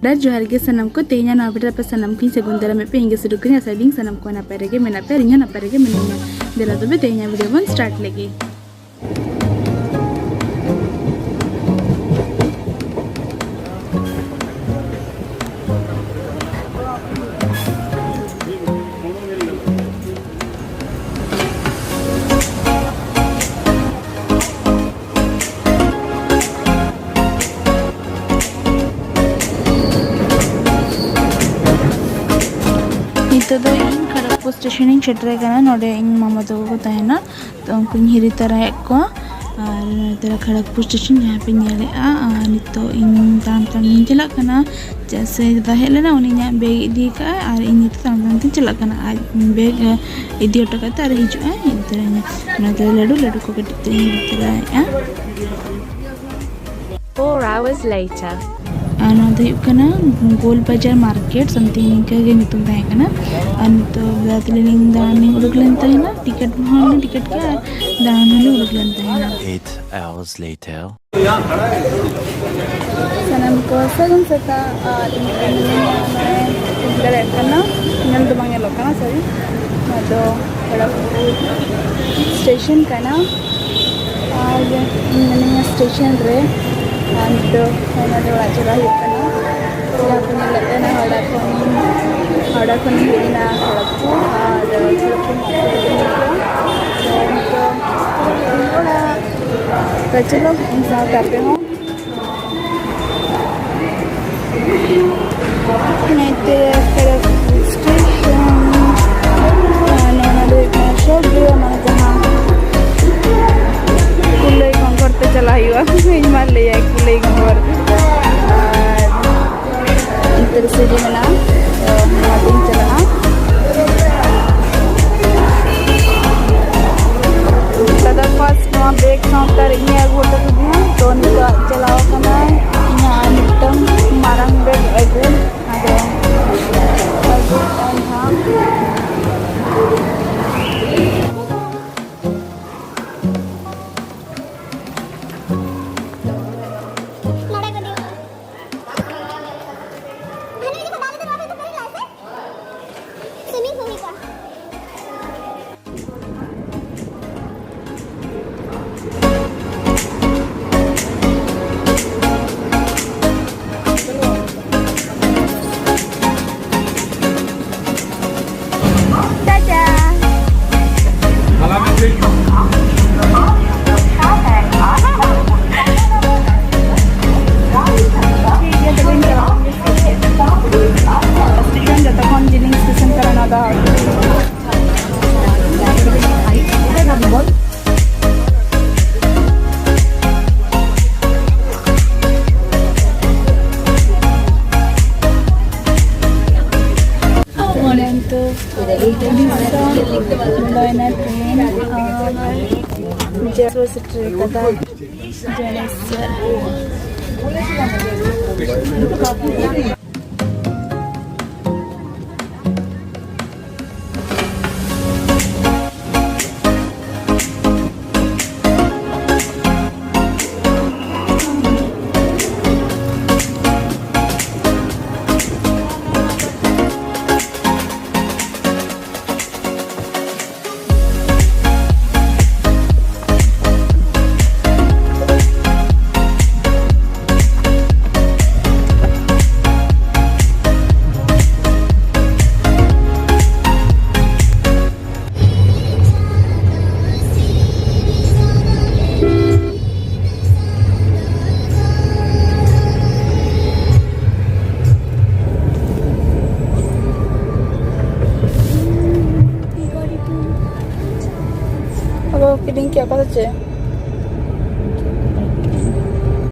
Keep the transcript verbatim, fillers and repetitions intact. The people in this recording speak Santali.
ᱟᱨ ᱡᱚᱦᱟᱨ ᱜᱮ ᱥᱟᱱᱟᱢ ᱠᱚ᱾ ᱛᱮᱦᱮᱧᱟᱜ ᱱᱚᱣᱟ ᱵᱷᱤᱰᱤᱭᱳ ᱨᱮ ᱟᱯᱮ ᱥᱟᱱᱟᱢ ᱠᱚᱧ ᱥᱟᱹᱜᱩᱱ ᱫᱟᱨᱟᱢᱮᱫ ᱯᱮ᱾ ᱤᱧ ᱜᱮ ᱥᱩᱨᱩ ᱠᱟᱹᱧ, ᱟᱥᱟᱭᱮᱫᱟᱹᱧ ᱥᱟᱱᱟᱢ ᱠᱚ ᱱᱟᱯᱟᱭ ᱨᱮᱜᱮ ᱢᱮᱱᱟᱜ ᱯᱮᱭᱟ ᱟᱨ ᱤᱧ ᱦᱚᱸ ᱱᱟᱯᱟᱭ ᱨᱮᱜᱮ ᱢᱮᱱᱟᱹᱧᱟ᱾ ᱫᱮᱞᱟ ᱛᱚᱵᱮ ᱛᱮᱦᱮᱧᱟᱜ ᱵᱷᱤᱰᱤᱭᱳ ᱵᱚᱱ ᱥᱴᱟᱨᱴ ᱞᱮᱜᱮ᱾ ᱱᱤᱛᱚᱜ ᱫᱚ ᱤᱧ ᱠᱷᱚᱲᱚᱜᱽᱯᱩᱨ ᱥᱴᱮᱥᱚᱱ ᱤᱧ ᱥᱮᱴᱮᱨ ᱟᱠᱟᱱᱟ᱾ ᱱᱚᱰᱮ ᱤᱧ ᱢᱟᱢᱟ ᱛᱟᱠᱚ ᱠᱚ ᱛᱟᱦᱮᱱᱟ, ᱛᱚ ᱩᱱᱠᱩᱧ ᱦᱤᱨᱤ ᱛᱟᱨᱟᱭᱮᱫ ᱠᱚᱣᱟ᱾ ᱟᱨ ᱱᱚᱛᱮ ᱨᱮ ᱠᱷᱚᱲᱚᱜᱽᱯᱩᱨ ᱥᱴᱮᱥᱚᱱ ᱡᱟᱦᱟᱸ ᱯᱮ ᱧᱮᱞᱮᱫᱼᱟ, ᱟᱨ ᱱᱤᱛᱚᱜ ᱤᱧ ᱛᱟᱲᱟᱢ ᱛᱟᱲᱟᱢ ᱤᱧ ᱪᱟᱞᱟᱜ ᱠᱟᱱᱟ᱾ ᱪᱮᱫᱟᱜ ᱥᱮ ᱫᱟᱫᱟ ᱦᱮᱡ ᱞᱮᱱᱟ, ᱩᱱᱤ ᱤᱧᱟᱹᱜ ᱵᱮᱜᱽ ᱤᱫᱤ ᱠᱟᱜᱼᱟᱭ ᱟᱨ ᱤᱧ ᱱᱤᱛᱚᱜ ᱛᱟᱲᱟᱢ ᱛᱟᱲᱟᱢ ᱛᱤᱧ ᱪᱟᱞᱟᱜ ᱠᱟᱱᱟ᱾ ᱟᱡ ᱵᱮᱜᱽ ᱤᱫᱤ ᱦᱚᱴᱚ ᱠᱟᱛᱮ ᱟᱨ ᱦᱤᱡᱩᱜᱼᱟᱭ, ᱤᱫᱤ ᱛᱚᱨᱟᱭᱟ᱾ ᱚᱱᱟᱛᱮ ᱞᱟᱹᱰᱩ, ᱞᱟᱹᱰᱩ ᱠᱚ ᱠᱟᱹᱴᱤᱡ ᱛᱮᱧ ᱤᱫᱤ ᱛᱚᱨᱟᱭᱮᱫᱼᱟ᱾ Four hours later. ᱟᱨ ᱱᱚᱣᱟ ᱫᱚ ᱦᱩᱭᱩᱜ ᱠᱟᱱᱟ ᱜᱳᱞ ᱵᱟᱡᱟᱨ ᱢᱟᱨᱠᱮᱴ, something ᱱᱤᱝᱠᱟᱹ ᱜᱮ ᱧᱩᱛᱩᱢ ᱛᱟᱦᱮᱸ ᱠᱟᱱᱟ᱾ ᱟᱨ ᱱᱤᱛᱚᱜ ᱫᱟᱫᱟ ᱛᱟᱹᱞᱤᱧ ᱫᱟᱬᱟᱱ ᱞᱤᱧ ᱩᱰᱩᱠ ᱞᱮᱱ ᱛᱟᱦᱮᱱᱟ, ᱴᱤᱠᱤᱴ ᱦᱚᱸ ᱴᱤᱠᱤᱴ ᱠᱮᱫᱼᱟ ᱟᱨ ᱫᱟᱬᱟᱱ ᱦᱚᱸᱞᱤᱧ ᱩᱰᱩᱠ ᱞᱮᱱ ᱛᱟᱦᱮᱱᱟ᱾ Eight hours later. ᱥᱟᱱᱟᱢ ᱠᱚ ᱥᱟᱹᱜᱩᱱ ᱥᱮᱛᱟᱜ᱾ ᱟᱨ ᱤᱧ ᱫᱚ ᱢᱤᱱᱟᱹᱧᱟ ᱱᱚᱜᱼᱚᱭ ᱵᱩᱡᱽ ᱫᱟᱲᱮᱭᱟᱜ ᱠᱟᱱᱟ, ᱧᱮᱞ ᱫᱚ ᱵᱟᱝ ᱧᱮᱞᱚᱜ ᱠᱟᱱᱟ, ᱥᱚᱨᱤ᱾ ᱱᱚᱣᱟ ᱫᱚ ᱠᱷᱚᱲᱚᱜᱽᱯᱩᱨ ᱥᱴᱮᱥᱚᱱ ᱠᱟᱱᱟ᱾ ᱟᱨ ᱤᱧ ᱢᱤᱱᱟᱹᱧᱟ ᱥᱴᱮᱥᱚᱱ ᱨᱮ᱾ ᱟᱨ ᱱᱤᱛᱚᱜ ᱱᱚᱰᱮ ᱚᱲᱟᱜ ᱪᱟᱞᱟᱜ ᱦᱩᱭᱩᱜ ᱠᱟᱱᱟ᱾ ᱡᱟᱦᱟᱸ ᱠᱚ ᱧᱮᱞᱮᱫ ᱠᱟᱱᱟ, ᱦᱟᱣᱲᱟ ᱠᱷᱚᱱ, ᱦᱟᱣᱲᱟ ᱠᱷᱚᱱ ᱦᱮᱡ ᱮᱱᱟ ᱠᱷᱚᱲᱚᱜᱽᱯᱩᱨ᱾ ᱟᱨ ᱠᱷᱚᱲᱚᱜᱽᱯᱩᱨ ᱢᱟᱨᱠᱮᱴ ᱨᱮ ᱢᱮᱱᱟᱜᱼᱟ᱾ ᱛᱚ ᱱᱤᱛᱚᱜ ᱚᱲᱟᱜ ᱛᱚ ᱪᱚᱞᱚ, ᱤᱧ ᱥᱟᱶᱛᱮ ᱟᱯᱮ ᱦᱚᱸ᱾ ᱱᱤᱛᱚᱜ ᱠᱷᱚᱲᱚᱜᱽᱯᱩᱨ ᱥᱴᱮᱥᱚᱱ᱾ ᱟᱨ ᱱᱚᱣᱟ ᱫᱚ ᱦᱩᱭᱩᱜ ᱠᱟᱱᱟ ᱥᱚᱵᱽ ᱨᱮ ᱚᱱᱟ ᱡᱟᱦᱟᱸ ᱠᱩᱞᱟᱹᱭ ᱜᱷᱚᱸᱜᱚᱨ ᱛᱮ ᱪᱟᱞᱟᱜ ᱦᱩᱭᱩᱜᱼᱟ᱾ ᱤᱧ ᱢᱟ ᱞᱟᱹᱭᱟᱭ ᱠᱩᱞᱟᱹᱭ ᱜᱷᱚᱸᱜᱚᱨ᱾ ᱟᱨ ᱱᱚᱛᱮ ᱨᱮ ᱥᱤᱲᱤ ᱢᱮᱱᱟᱜᱼᱟ, ᱛᱚ ᱱᱚᱣᱟ ᱛᱮᱧ ᱪᱟᱞᱟᱜᱼᱟ᱾ ᱫᱟᱫᱟ ᱯᱷᱟᱥᱴ ᱱᱚᱣᱟ ᱵᱮᱜᱽ ᱥᱟᱶᱛᱮ ᱟᱨ ᱤᱧᱮ ᱟᱹᱜᱩ ᱦᱚᱴᱚ ᱠᱟᱫᱤᱧᱟ, ᱛᱚ ᱱᱤᱛᱚᱜ ᱪᱟᱞᱟᱣ ᱠᱟᱱᱟᱭ ᱤᱧᱟᱹᱜ ᱟᱨ ᱢᱤᱫᱴᱟᱝ ᱢᱟᱨᱟᱝ ᱵᱮᱜᱽ ᱟᱹᱜᱩ᱾ ᱟᱫᱚ ᱟᱹᱜᱩ ᱠᱟᱜᱼᱟᱭ ᱦᱟᱸᱜ᱾ ᱵᱚᱞᱚᱭᱮᱱᱟ ᱴᱨᱮᱱ ᱟᱨ ᱡᱮ ᱥᱮᱴᱮᱨ ᱠᱟᱫᱟ ᱡᱟᱱᱮᱥᱣᱚᱨ᱾ ᱟᱵᱚ ᱠᱤᱨᱤᱧ ᱠᱮᱫ ᱠᱚ ᱥᱮ ᱪᱮᱫ?